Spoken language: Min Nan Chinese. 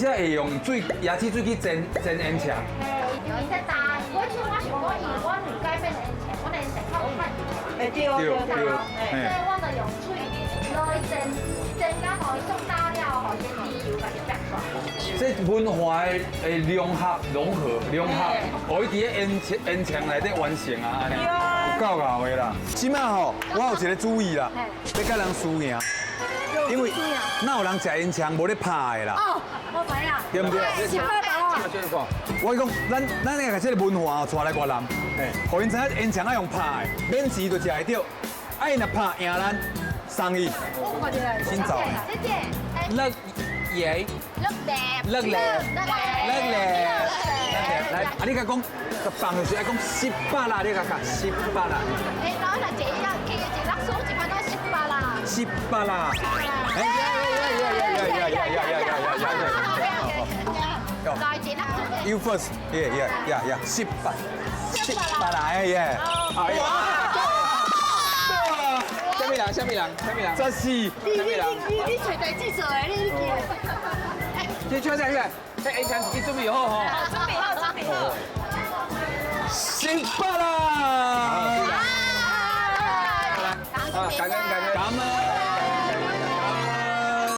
才會用水椰子水去煎煎煙腸。伊在打，我像我想講，因為我有改變煙腸，我的煙腸較有較油。對對對，所以我就用水落去煎，煎到予伊送焦了後，先豬油共伊逼出來。這文化的融合、融合、融合，予伊佇咧煙腸煙腸內底完成啊，按呢，有夠𠢕的啦。這馬吼，我有一个主意啦，欲共人輸贏，因為哪有人食煙腸無咧拍的啦？哦，我知影。對毋對？我講，咱咱愛共這个文化帶來越南，予𪜶知影煙腸愛用拍的，免錢就食會著。啊，𪜶若拍贏咱，送伊。新造的。姐姐，樂爺，樂đẹp，樂叻，樂叻，來，啊，你共講，放的時愛講十八啦，你共講十八啦。哎，然後若一一一一粒數一般都十八啦。十八啦。哎呀呀呀呀呀呀呀呀呀呀！來一粒數。 You first, yeah, 十八，十八啦，哎耶！哎呀！啥物人？啥物人？啥物人？這是。你你你你揣代誌做的，你你記。這唱啥起來？這煙腸自己準備好吼。準備好，準備好。十八。